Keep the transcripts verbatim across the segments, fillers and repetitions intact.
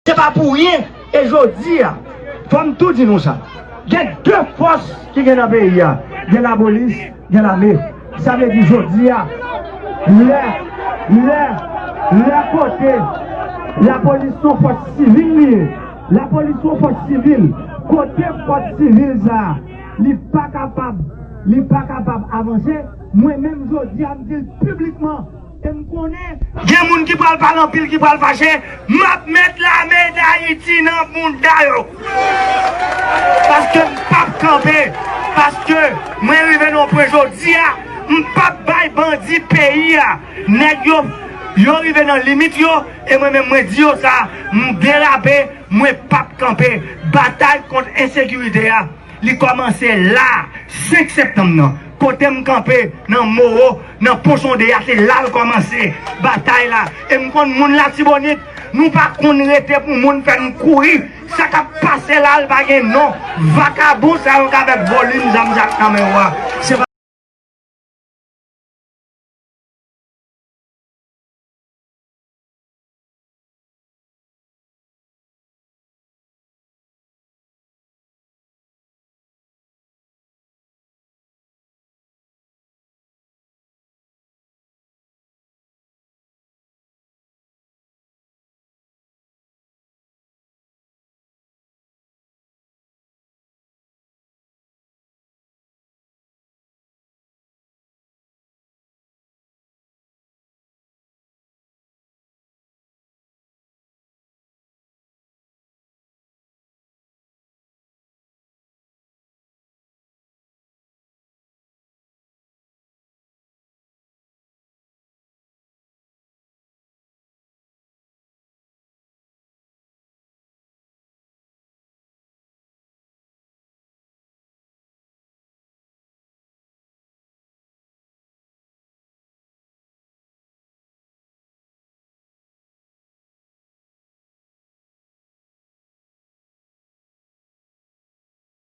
Se pa pou ryen, e jodi a, fò m tou di nou sa. Gen de fòs ki gen nan peyi a. Gen lapolis, gen lame. Sa vle di jodi a, lè, lè, lè kote lapolis se yon fòs sivil li ye. Lapolis se yon fòs sivil. Kote fòs sivil sa a, li pa kapab, li pa pa kapab avanse, mwen menm jodi a m di l piblikman, e m konnen gen moun ki pral pale anpil, ki pral fache, m ap met lame Dayiti nan bounda yo. Paske m p ap kanpe, paske mwen rive nan yon pwen jodi a, m p ap bay bandi peyi a. Nèg yo, yo rive nan limit yo, e mwen menm mwen di yo sa, m derape, mwen p ap kanpe. Batay kont ensekirite a, li kòmanse la, senk septanm nan. Kote m kanpe, nan Moro, nan Pòsonde a, se la l kòmanse, batay la. E m konn moun Latibonit, nou pa konn rete pou moun fè n kouri. Sa k ap pase la, l pa gen non. Vakabon sa yo k avèk volim zam sa k nan men yo a. Se pa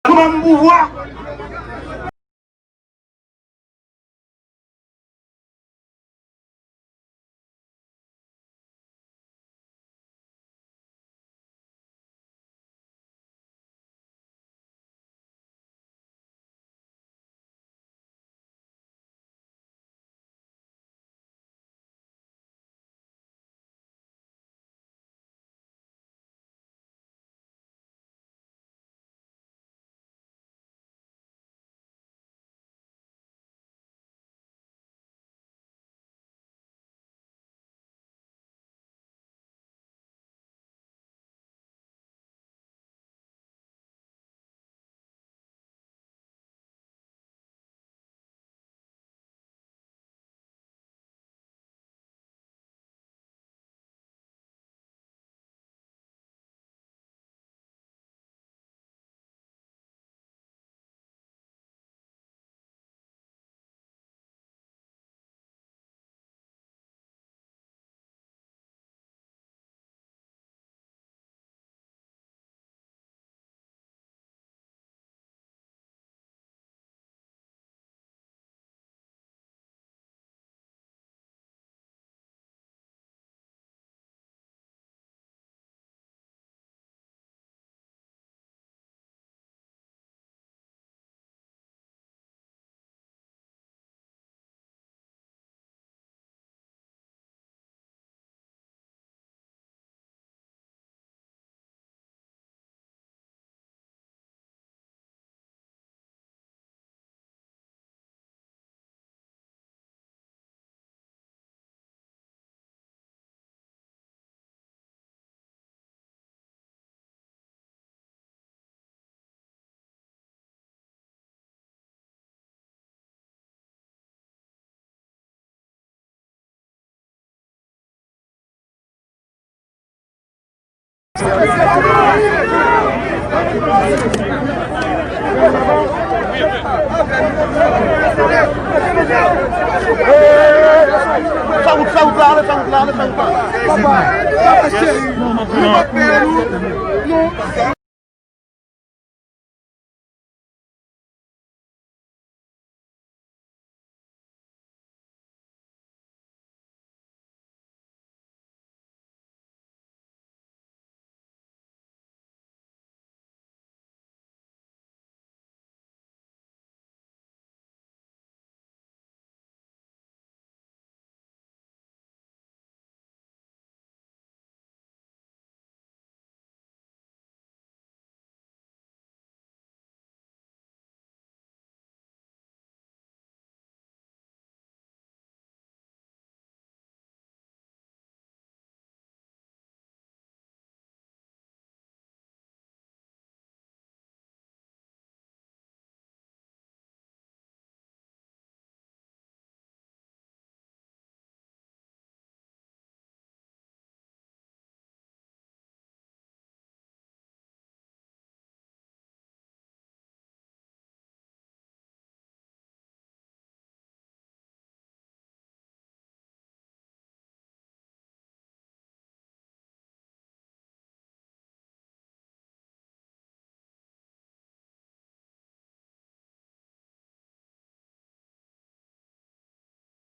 Kòman m pouvwa? Fè wout, fè wout la, ale fè wout la, ale fè wout la. Papa, papa cheri, nou pa pè nou.